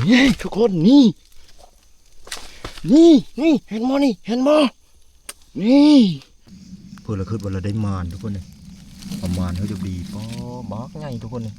ນີ້ທຸກຄົນ ນີ້ ນີ້ ນີ້ ເຫັນບໍ່ນີ້ ເຫັນບໍ່ ນີ້ ເພິ່ນລະຄິດວ່າລະໄດ້ໝານທຸກຄົນເອີຍ ປະມານເຮົາຈະດີ ປ້ອ ບັກໃຫຍ່ທຸກຄົນເອີຍ.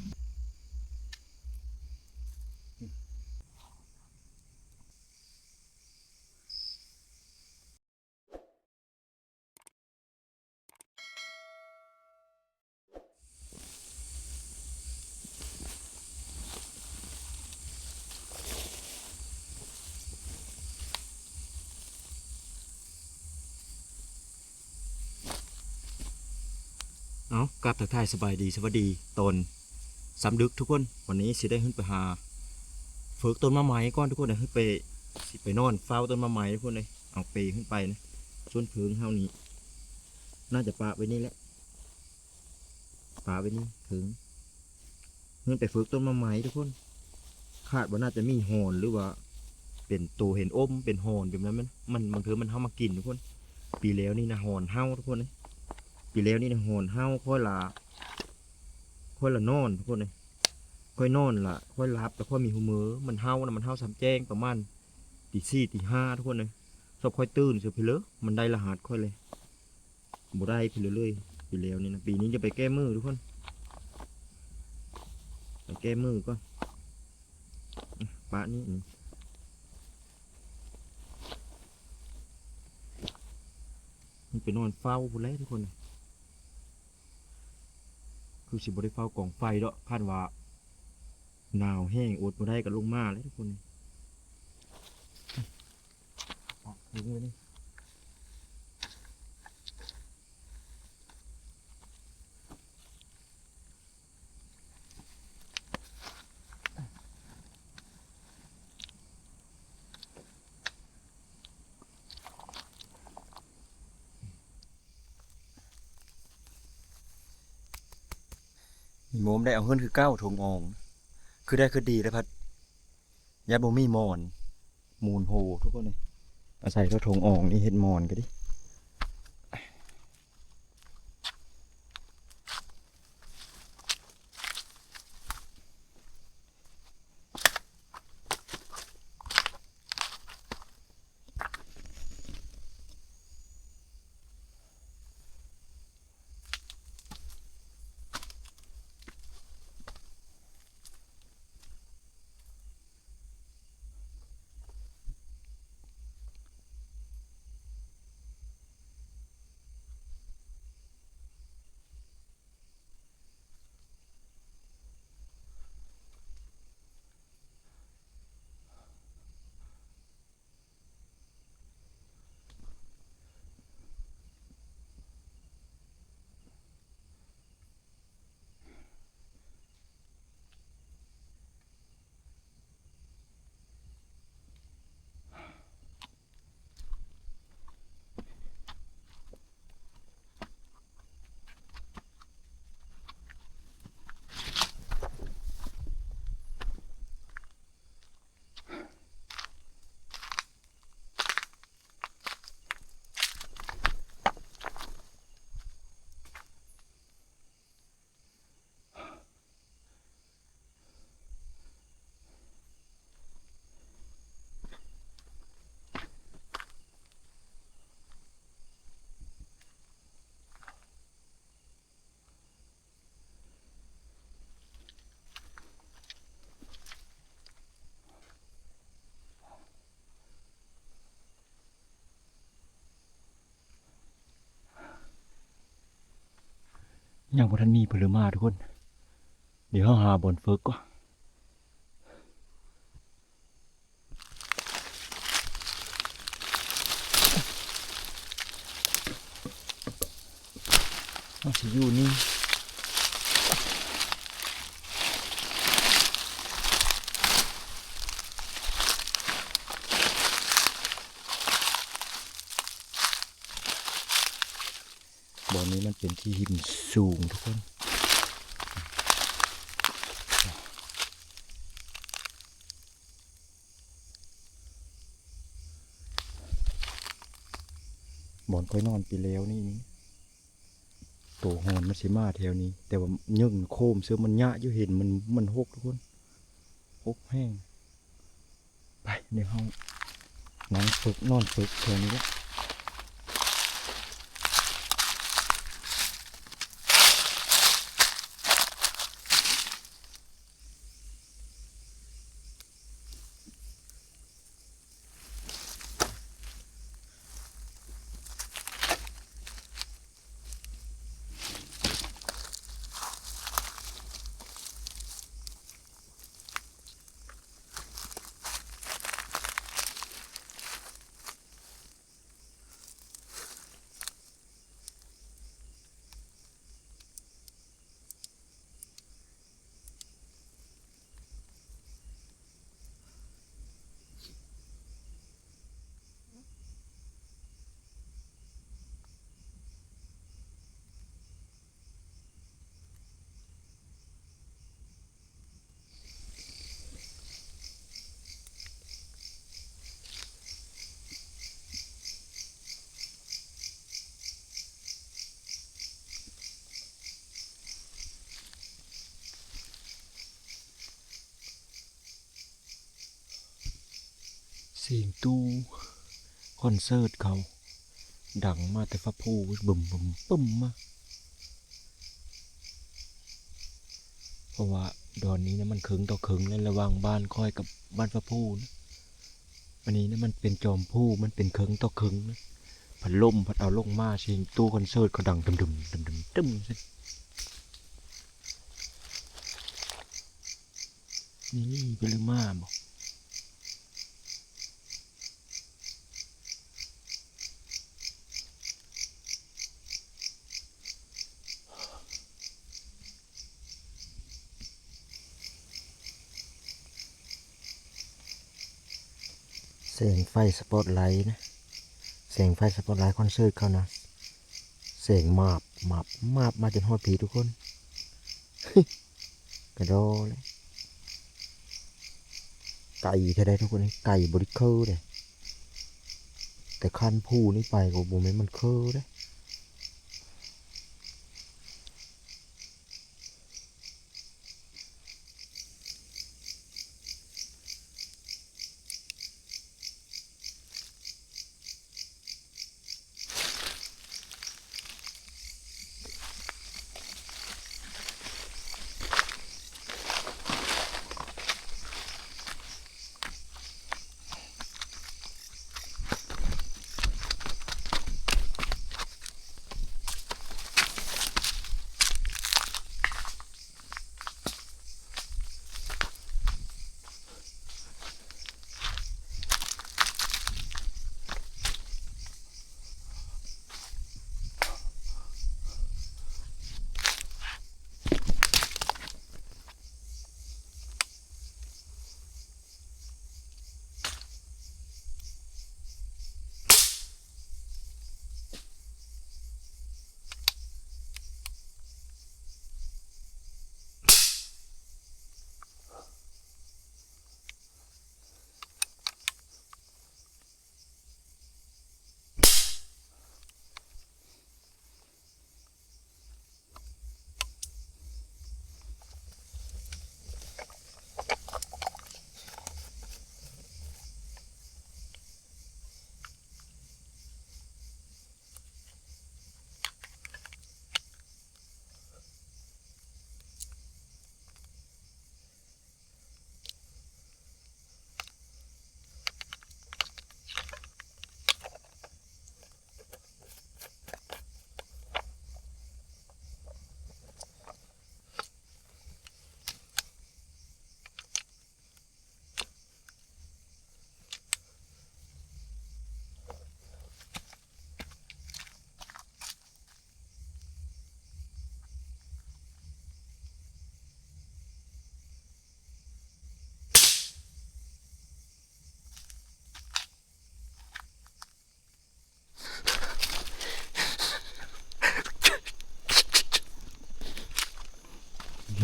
ເອົາ ກາບທັກທາຍສະບາຍດີ ສະຫວັດດີຕອນຄ່ຳດຶກທຸກຄົນ. ວັນນີ້ຊິໄດ້ຂຶ້ນໄປຫາເຟີກຕົ້ນໝາກໄມ້ກ່ອນທຸກຄົນເອີຍ ຂຶ້ນໄປ ຊິໄປນອນເຝົ້າຕົ້ນໝາກໄມ້ທຸກຄົນເອີຍ. ເອົາເປຂຶ້ນໄປນະ ສວນເພິ່ງເຮົານີ້ ໜ້າຈະປະໄວ້ນີ້ແຫຼະ ປະໄວ້ນີ້ເຖິງ ເພິ່ນໄປເຟີກຕົ້ນໝາກໄມ້ທຸກຄົນ. ຄາດວ່າໜ້າຈະມີຫອນ ຫຼືວ່າເປັນໂຕເຫັນອົມ ເປັນຫອນແບບນັ້ນ ມັນ ມັນ ບາງເທື່ອມັນເຮົາມາກິນທຸກຄົນ. ປີແລ້ວນີ້ນະຫອນເຫົ່າທຸກຄົນເອີຍ ປີແລ້ວນີ້ນະຫອນເຫົ່າ ຂ້ອຍລະ ຂ້ອຍລະນອນທຸກຄົນເອີຍ ຂ້ອຍນອນລະ ຂ້ອຍຫຼັບ ແຕ່ຂ້ອຍມີຫູເໝີ ມັນເຫົ່ານະ ມັນເຫົ່າສ່ຳແຈ້ງ ປະມານຕີສີ່ ຕີຫ້າທຸກຄົນເອີຍ. ຊອບຂ້ອຍຕື່ນຊື່ເພີເລີ ມັນໄດ້ລະຫັດຂ້ອຍເລີຍ ບໍ່ໄດ້ເພິ່ນເລີຍ ປີແລ້ວນີ້ນະ. ປີນີ້ຈະໄປແກ້ມືທຸກຄົນ ໄປແກ້ມືກ່ອນ ປະນີ້ ມັນໄປນອນເຝົ້າພຸ້ນແຫຼະທຸກຄົນ. ຄືຊິບໍ່ໄດ້ເຝົ້າກອງໄຟດອກ ຄັນວ່າໜາວແຮງອົດບໍ່ໄດ້ກໍລົງມາແຫຼະທຸກຄົນ. ມີໂມມໄດ້ເອົາເຮືອນຄືເກົ່າ ຖົງອອງ ຄືໄດ້ຄືດີແລ້ວ ພັດຍາດບໍ່ມີໝອນ ມູນໂຮທຸກຄົນເອີຍ. ອາໄສເຂົາຖົງອອງນີ້ເຮັດໝອນກໍດີ. ຍັງບໍ່ທັນມີເພິ່ນມາທຸກຄົນ ດຽວເຮົາຫາບ່ອນຝຶກກ່ອນ. ເຮົາຊິຢູ່ນີ້ ບ່ອນນີ້ມັນເປັນທີ່ຫີນສູງທຸກຄົນ. ບ່ອນຂ້ອຍນອນປີແລ້ວນີ້ ໂຕຫອນມັນຊິມາແຖວນີ້ ແຕ່ວ່າຍຶ່ງໂຄມເສີມມັນຍະຢູ່ ເຫັນມັນ ມັນຫົກທຸກຄົນ ຫົກແຮງ. ໄປ ດຽວເຮົານັ່ງຝຶກ ນອນຝຶກແຖວນີ້ແຫຼະ. ສຽງຕູ້ຄອນເສີດເຂົາ ດັງມາແຕ່ຟາພູ ບຶມໆ ປຶ້ມມາ. ເພາະວ່າດອນນີ້ນະ ມັນເຄິ່ງຕໍ່ເຄິ່ງແລ້ວ ລະຫວ່າງບ້ານຂ້ອຍກັບບ້ານຟາພູນະ. ອັນນີ້ນະ ມັນເປັນຈອມພູ ມັນເປັນເຄິ່ງຕໍ່ເຄິ່ງນະ. ພັດລົມພັດເອົາລົງມາ ສຽງຕູ້ຄອນເສີດເຂົາດັງ ດຶມໆ ດຶມໆ ຕຶ້ມ ນີ້ ເປັນຫຼືມາບໍ? ແສງໄຟສະປອດໄລນະ ແສງໄຟສະປອດໄລຄອນເສີດເຂົານະ ແສງມາບ ມາບ ມາບ ມາຈົນຮອດພີ້ທຸກຄົນ. ກະດໍແຫຼະ ໄກແທ້ໃດ໋ທຸກຄົນ ໄກບໍ່ໄດ້ເຄີເດ້ ແຕ່ຂັ້ນພູນີ້ໄປກໍບໍ່ແມ່ນມັນເຄີເດ້.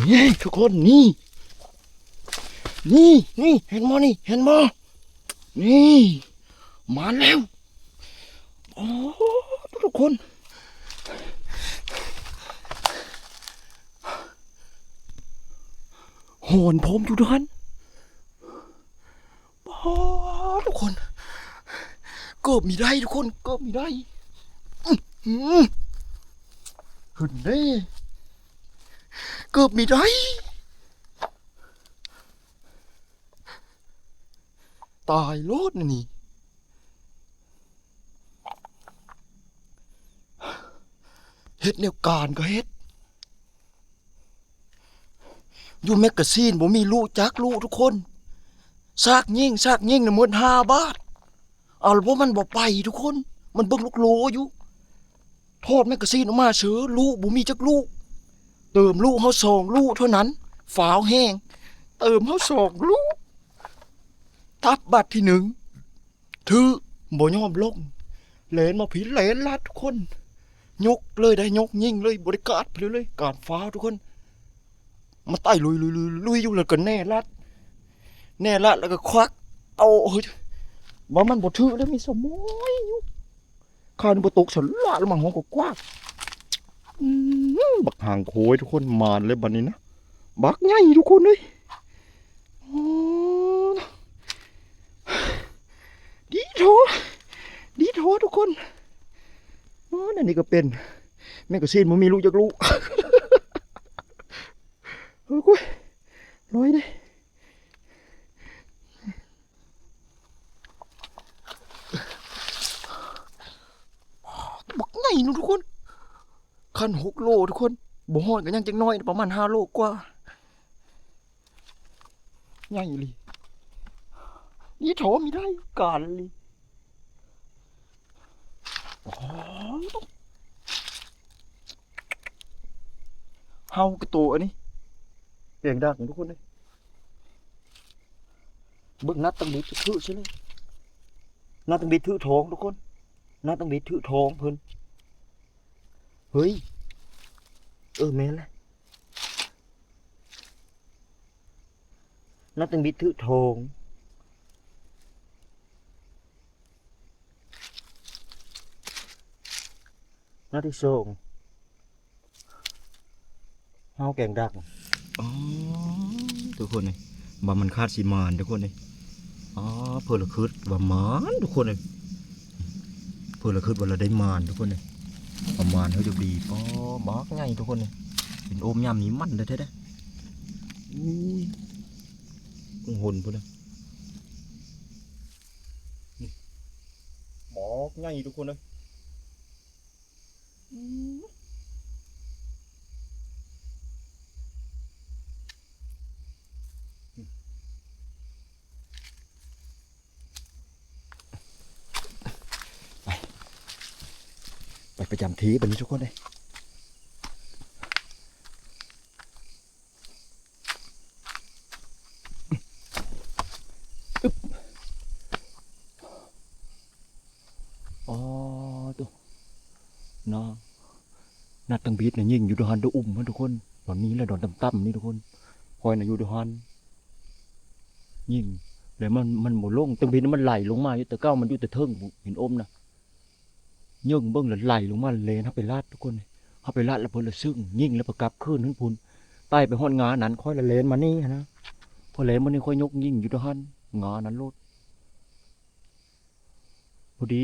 ນີ້ທຸກຄົນ ນີ້ ນີ້ ນີ້ ເຫັນບໍ່ ນີ້ ເຫັນບໍ່ ນີ້ ມາແລ້ວ. ໂອ້ ທຸກຄົນ ຫອນພ້ອມຢູ່ຫັ້ນ ໂອ້. ເກີບມີໄດ້ທຸກຄົນ ເກີບມີໄດ້ ອື ຂຶ້ນເດ້ ເກີບມີໄດ້ ຕາຍໂລດນີ້ ເຮັດແນວການກໍເຮັດ ຢູ່ແມັກກາຊີນບໍ່ມີລູກຈັກລູກທຸກຄົນ ຊາກຍິງ ຊາກຍິງນະໝົດຫ້າບາດ ເອົາລະບໍ່ ມັນບໍ່ໄປທຸກຄົນ ມັນເບິ່ງລູກໂລຢູ່ ຖອດແມັກກາຊີນອອກມາເສີ ລູກບໍ່ມີຈັກລູກ ເຕີມລູກເຮົາສອງລູກເທົ່ານັ້ນ ຟ້າວແຮງ ເຕີມເຮົາສອງລູກ ຕັບບາດທີໜຶ່ງ ຖືກ ບໍ່ຍອມລົງ ແລ່ນມາພີ້ ແລ່ນລັດທຸກຄົນ ຍົກເລີຍໄດ໋ ຍົກຍິງເລີຍ ບໍ່ໄດ້ກາດເລີຍ ກາດຟ້າວທຸກຄົນ ມາໄຕ່ລຸຍໆໆ ລຸຍຢູ່ ແລ້ວກໍແນ່ລັດ ແນ່ລັດ ແລ້ວກໍຄວັກໂຕ ເຮີ້ຍ ວ່າມັນບໍ່ຖືກແລ້ວ ມີສະໝອຍຢູ່ ຄາວນີ້ບໍ່ຕົກສະຫຼະ ລະມັນຮ້ອງກວາກໆ ອື ບັກຫາງໂຄຍທຸກຄົນ ມາແລ້ວບັດນີ້ນະ ບັກໃຫຍ່ທຸກຄົນເອີຍ ໂອ້ ດີໂທ ດີໂທທຸກຄົນ ໂອ້ ອັນນີ້ກໍເປັນ ແມັກກາຊີນບໍ່ມີລູກຈັກລູກ ໂອ້ຍ ລອຍເດ້ ບັກໃຫຍ່ເນາະທຸກຄົນ ຄັນຫົກໂລທຸກຄົນ ບໍ່ຮອດກໍຍັງຈັກໜ້ອຍ ປະມານຫ້າໂລກວ່າ ໃຫຍ່ອີ່ຫຼີ ອີ່ໂຖມີໄດ້ການອີ່ຫຼີ ອໍ ເຫົ່າກະໂຕອັນນີ້ ສຽງດັງທຸກຄົນເອີຍ ເບິ່ງນັດຕັງບິດຖືກຊະເລີຍ ນັດຕັງບິດຖືກທ້ອງທຸກຄົນ ນັດຕັງບິດຖືກທ້ອງເພິ່ນ ເຮີ້ຍ ເອີ ແມ່ນແຫຼະ ນັດຕັງບິດຖືກທ້ອງ ນັດທີສອງ ເຫົ່າແກງດັກ ອໍ ທຸກຄົນເອີຍ ວ່າມັນຄາດຊິໝານທຸກຄົນເອີຍ ອໍ ເພິ່ນລະຄິດວ່າໝານທຸກຄົນເອີຍ ເພິ່ນລະຄິດວ່າລະໄດ້ໝານທຸກຄົນເອີຍ ປະມານເຮົາຈະດີ ປໍ ບັກໃຫຍ່ທຸກຄົນເອີຍ ເຫັນໂອມຍາມນີ້ມັນແທ້ໆ ເດ້ ອຸ້ຍ ເບິ່ງຫົນພຸ້ນນະ ນີ້ ບັກໃຫຍ່ທຸກຄົນເອີຍ ໄປ ໄປປະຈຳທີ່ບັດນີ້ທຸກຄົນເອີຍ. ອໍ ໂຕ ເນາະ ນັດຕັງບິດນະ ຍິງຢູ່ດອນຫັ້ນ ດອນອຸ້ມຫັ້ນທຸກຄົນ ດອນນີ້ແຫຼະ ດອນຕ່ຳໆນີ້ທຸກຄົນ ຂ້ອຍນະຢູ່ດອນຫັ້ນ ຍິງ ແລ້ວມັນ ມັນບໍ່ລົງ ຕັງບິດມັນໄຫຼລົງມາຢູ່ ແຕ່ເກົ່າມັນຢູ່ແຕ່ເທິງພຸ້ນ ເຫັນອົມນະ. ເຍິງເບິ່ງແລ້ວໄຫຼລົງມາ ແລ່ນເຮົາໄປລັດທຸກຄົນ ເຮົາໄປລັດແລ້ວເພິ່ນລະຊຶ້ງ ຍິງແລ້ວເພິ່ນກັບຄືນຫັ້ນພຸ້ນ ໄຕ່ໄປຮອດງານັ້ນ ຂ້ອຍລະແລ່ນມານີ້ຫັ້ນນະ ພໍແລ່ນມານີ້ຂ້ອຍຍົກຍິງຢູ່ດອນຫັ້ນ ງານັ້ນໂລດ ພໍດີ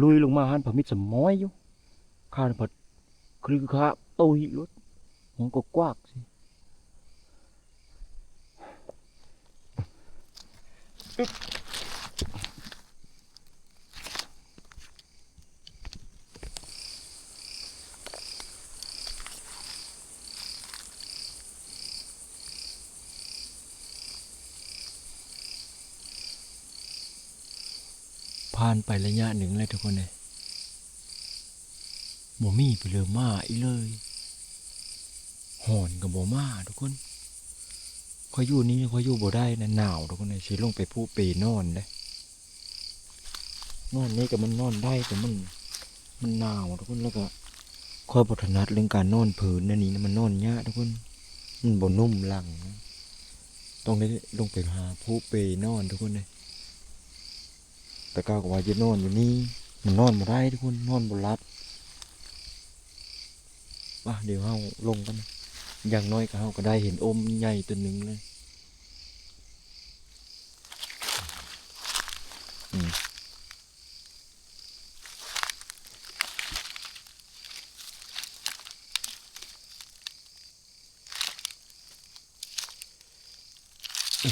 ລຸຍລົງມາຫັ້ນ ພະມິດສະໝອຍຢູ່ ຂ້ານພັດ ຄືຄະ ໂຕຍໂລດ ມັນກໍກວາກຊິ. ຜ່ານໄປໄລຍະໜຶ່ງແລ້ວທຸກຄົນເອີຍ ບໍ່ມີຜູ້ເລີມາອີກເລີຍ ຮ້ອນກໍບໍ່ມາທຸກຄົນ ຂ້ອຍຢູ່ນີ້ຂ້ອຍຢູ່ບໍ່ໄດ້ນະ ໜາວທຸກຄົນເອີຍ ຊິລົງໄປພູເປນອນເດ້ ນອນນີ້ກໍມັນນອນໄດ້ ແຕ່ມັນ ມັນໜາວທຸກຄົນ ແລ້ວກໍຂ້ອຍບໍ່ຖະໜັດເລື່ອງການນອນພື້ນແນວນີ້ນະ ມັນນອນຍາກທຸກຄົນ ມັນບໍ່ນຸ້ມຫຼັງ ຕ້ອງໄດ້ລົງໄປຫາພູເປນອນທຸກຄົນເອີຍ. ແຕ່ເກົ່າກໍວ່າຈະນອນຢູ່ນີ້ ມັນນອນບໍ່ໄດ້ທຸກຄົນ ນອນບໍ່ຫຼັບ ມາ ດຽວເຮົາລົງກັນ ຢ່າງໜ້ອຍກໍເຮົາກໍໄດ້ເຫັນອົມໃຫຍ່ຕົວໜຶ່ງເລີຍ ອືມ. ມ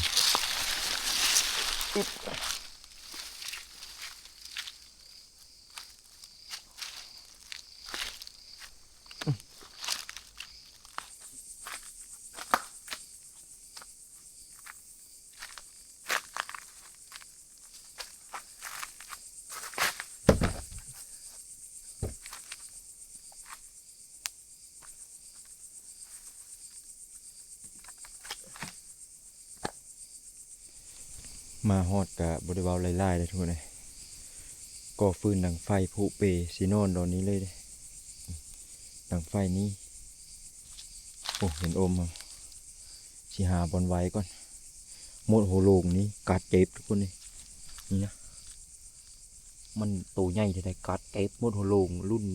າຮອດກະບໍ່ໄດ້ເວົ້າຫຼາຍໆເດ້ທຸກຄົນເອີຍ ກໍ່ຟືນດັງໄຟ ຜູເປ ຊິນອນດອນນີ້ເລີຍເດ້ ດັງໄຟນີ້. ໂອ້ ເຫັນອົມ ຊິຫາບ່ອນໄວ້ກ່ອນ. ມົດຫົວໂລງນີ້ກັດເຈັບທຸກຄົນເອີຍ ນີ້ນະ ມັນໂຕໃຫຍ່ເທົ່າໃດກັດເຈັບ ມົດຫົວໂລງລຸ້ນ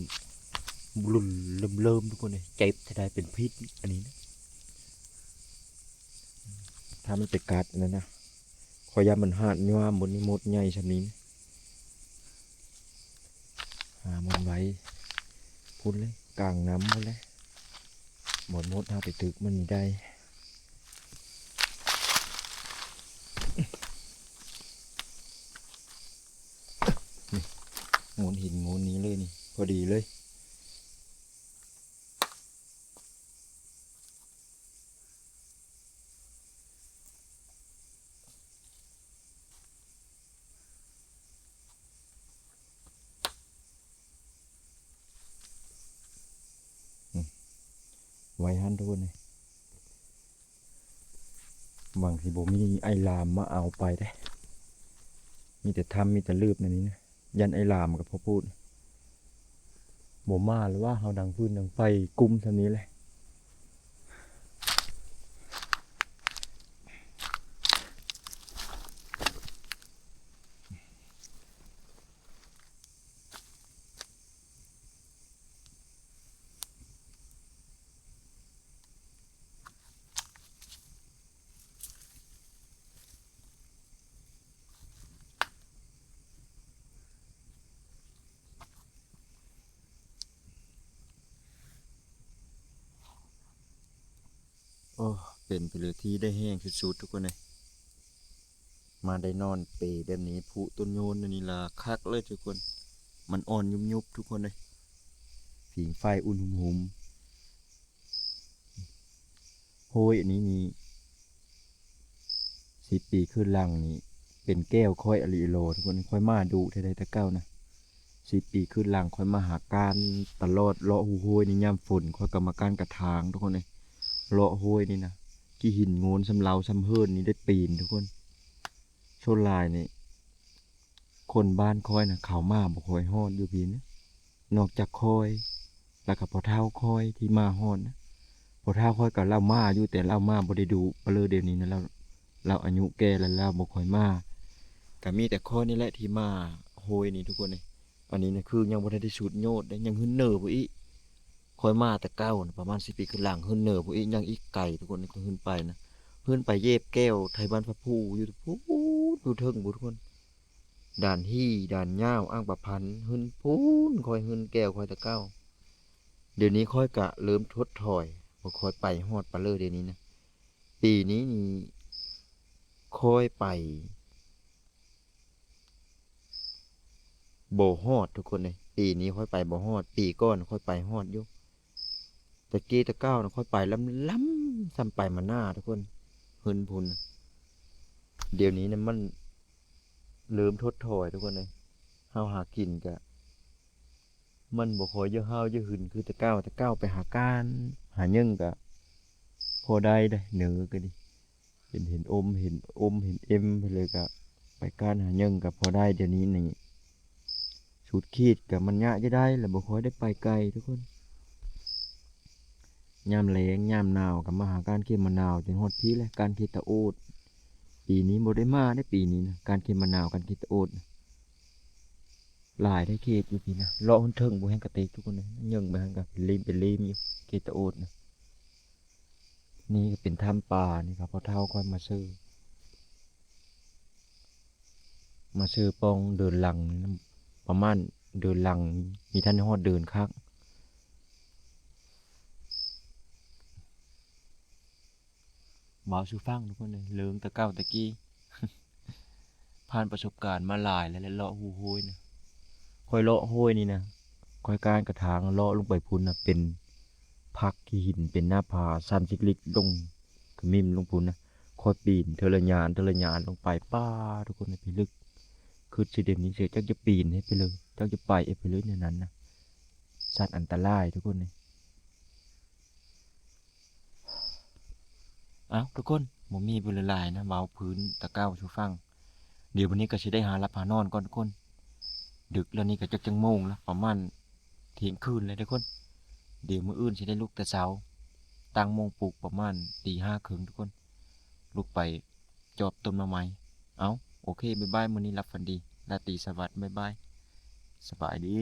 ລຸ້ນເລີ່ມໆ ທຸກຄົນເອີຍ ເຈັບເທົ່າໃດເປັນພິດ ອັນນີ້ນະ ຖ້າມັນໄປກັດອັນນັ້ນນະ ຂ້ອຍຢ້ານມັນຫາດຍາມໝົດນີ້ ມົດໃຫຍ່ຊ່ຳນີ້ນະ. ຫາບ່ອນໄວ້ພຸ້ນເລີຍ ກາງນ້ຳພຸ້ນແຫຼະ ບ່ອນມົດເຮົາໄປຕຶກມັນນີ້ໄດ້. ນີ້ ໂງນຫີນໂງນນີ້ເລີຍນີ້ ພໍດີເລີຍ. ໄວ້ຫັ້ນທຸກຄົນເອີຍ ຫວັງຊິບໍ່ມີໄອ້ຫຼາມມາເອົາໄປເດ້ ມີແຕ່ທຳ ມີແຕ່ລືບແນວນີ້ນະ. ຢ້ານໄອ້ຫຼາມກໍພໍພູດ ບໍ່ມາແລ້ວວ່າ ເຮົາດັງຟືນດັງໄຟກຸ້ມສ່ຳນີ້ແຫຼະ. ໂອ້ ເປັນໄປເລີຍທີ່ໄດ້ແຮງສຸດໆ ທຸກຄົນເອີຍ ມາໄດ້ນອນເປແບບນີ້ ຜູຕົ້ນໂຍນອັນນີ້ລະຄັກເລີຍທຸກຄົນ ມັນອ່ອນຍຸບໆ ທຸກຄົນເອີຍ ຜິງໄຟອຸ່ນຫຸມໆ. ໂອ້ຍ ອັນນີ້ນີ້ ສິບປີຄືນຫຼັງນີ້ ເປັນແກ້ວຂ້ອຍອີ່ຫຼີໂລ ທຸກຄົນ ຂ້ອຍມາດຸເທື່ອໃດແຕ່ເກົ່ານະ ສິບປີຄືນຫຼັງ ຂ້ອຍມາຫາກ້ານຕະຫຼອດ ເລາະຮູໂຮຍນີ້ ຍາມຝົນຂ້ອຍກໍມາກ້ານກະຖາງ ທຸກຄົນເອີຍ ເລາະໂຮຍນີ້ນະ ຂີ້ຫີນໂງນສ່ຳເລົາສ່ຳເຫີນນີ້ໄດ້ປີນ ທຸກຄົນ. ສ່ວນຫຼາຍນີ້ ຄົນບ້ານຂ້ອຍນະ ເຂົາມາບໍ່ຄ່ອຍຮອດຢູ່ພີ້ນະ ນອກຈາກຂ້ອຍ ແລ້ວກໍພໍ່ເຖົ້າຂ້ອຍທີ່ມາຮອດນະ ພໍ່ເຖົ້າຂ້ອຍກໍລາວມາຢູ່ ແຕ່ລາວມາບໍ່ໄດ້ດຸປານເລີດ ດຽວນີ້ນະ ລາວ ລາວອາຍຸແກ່ແລ້ວ ລາວບໍ່ຄ່ອຍມາ ກໍມີແຕ່ຂ້ອຍນີ້ແຫຼະທີ່ມາໂຮຍນີ້ ທຸກຄົນເອີຍ. ອັນນີ້ນະ ຄືຍັງບໍ່ທັນໄດ້ສຸດຍອດເດ້ ຍັງຂຶ້ນເໜືອພຸ້ນອີກ ຂ້ອຍມາແຕ່ເກົ່ານະ ປະມານສິບປີຂຶ້ນຫຼັງ ຂຶ້ນເໜືອພຸ້ນອີກ ຍັງອີກໄກ ທຸກຄົນ ຄືຂຶ້ນໄປນະ ຂຶ້ນໄປເຢບແກ້ວໄທບ້ານພະພູຢູ່ພຸ້ນ ຢູ່ເທິງພຸ້ນ ທຸກຄົນ ດ່ານຮີ່ ດ່ານຍາວ ອ່າງປາພັນ ຂຶ້ນພຸ້ນ ຂ້ອຍຂຶ້ນແກ້ວຂ້ອຍແຕ່ເກົ່າ. ດຽວນີ້ຂ້ອຍກະເລີ່ມຖົດຖອຍ ບໍ່ຄ່ອຍໄປຮອດປານເລີດ ດຽວນີ້ນະ ປີນີ້ນີ້ຂ້ອຍໄປ ບໍ່ຮອດ ທຸກຄົນເອີຍ ປີນີ້ຂ້ອຍໄປບໍ່ຮອດ ປີກ່ອນຂ້ອຍໄປຮອດຢູ່ ແຕ່ກີ້ແຕ່ເກົ່ານະ ຂ້ອຍໄປລ້ຳໆ ສ່ຳໄປມາໜ້າ ທຸກຄົນ ເຮືອນພຸ້ນ ດຽວນີ້ນະ ມັນເລີ່ມຖົດຖອຍ ທຸກຄົນເອີຍ ເຮົາຫາກິນກະ ມັນບໍ່ຄ່ອຍເຍາະເຮົາເຍາະຫຶນຄືແຕ່ເກົ່າ ແຕ່ເກົ່າໄປຫາກ້ານຫາຫຍັງກະພໍໄດ້ເດ້ ເໜີກະດີ ເຫັນ ເຫັນອົມ ເຫັນອົມ ເຫັນເອັມ ເພິ່ນເລີຍກະໄປກ້ານຫາຫຍັງກະພໍໄດ້ ດຽວນີ້ນີ້ສຸດຂີດກະມັນຍາກຈະໄດ້ ແລະບໍ່ຄ່ອຍໄດ້ໄປໄກ ທຸກຄົນ. ຍາມແລ້ງຍາມໜາວກະມາຫາກ້ານເຂັມມະນາວ ຈົນຮອດພີ້ແຫຼະ ກ້ານເຂດຕະໂອດ ປີນີ້ບໍ່ໄດ້ມາເດ້ ປີນີ້ນະ ກ້ານເຂັມມະນາວ ກ້ານເຂດຕະໂອດ ຫຼາຍໄດ້ເຂດຢູ່ພີ້ນະ ເລາະຫົນເທິງບໍ່ແຮງກະຕິກ ທຸກຄົນເອີຍ ເຍິງໄປຫັ້ນກະເປັນລີມເປັນລີມຢູ່ເຂດຕະໂອດນະ. ນີ້ກະເປັນຖ້ຳປາ ນີ້ກະພໍ່ເຖົ້າຂ້ອຍມາເຊີ ມາເຊີປ່ອງເດີນຫຼັງ ປະມານເດີນຫຼັງ ມີທັນຮອດເດີນຄັກ. ເວົ້າສູ່ຟັງທຸກຄົນເອີຍ ເລີງແຕ່ເກົ່າແຕ່ກີ້ ຜ່ານປະສົບການມາຫຼາຍແລ້ວ ແລະ ເລາະຮູໂຮຍນະ. ຂ້ອຍເລາະໂຮຍນີ້ນະ ຂ້ອຍກ້ານກະຖາງເລາະລົງໄປພຸ້ນນະ ເປັນພັກຂີ້ຫີນ ເປັນໜ້າຜາຊັນຊິກລິກລົງ ຂະມິ້ມລົງພຸ້ນນະ. ຂ້ອຍປີນເທື່ອລະຍານ ເທື່ອລະຍານລົງໄປ ປ້າ ທຸກຄົນເອີຍ ພິລຶກ ຄຶດຊິເດັນນີ້ເສຍ ຈັກຈະປີນໃຫ້ໄປເລີຍ ຈັກຈະໄປໃຫ້ໄປເລີຍແນວນັ້ນນະ ສັດອັນຕະລາຍທຸກຄົນເອີຍ. ເອົ້າ ທຸກຄົນ ບໍ່ມີເວລາຫຼາຍນະ ເວົ້າພື້ນແຕ່ເກົ່າສູ່ຟັງ. ດຽວມື້ນີ້ກໍຊິໄດ້ຫາຫຼັບຫານອນກ່ອນທຸກຄົນ ດຶກແລ້ວນີ້ກໍຈັກຈັກໂມງລະ ປະມານທ່ຽງຄືນແລ້ວທຸກຄົນ. ດຽວມື້ອື່ນຊິໄດ້ລຸກແຕ່ເຊົ້າ ຕັ້ງໂມງປຸກປະມານຕີຫ້າເຄິ່ງທຸກຄົນ ລຸກໄປຈອບຕົ້ນໝາກໄມ້. ເອົ້າ ໂອເຄ ບາຍບາຍ ມື້ນີ້ຫຼັບຝັນດີ ລາຕີສະຫວັດ ບາຍບາຍ ສະບາຍດີ.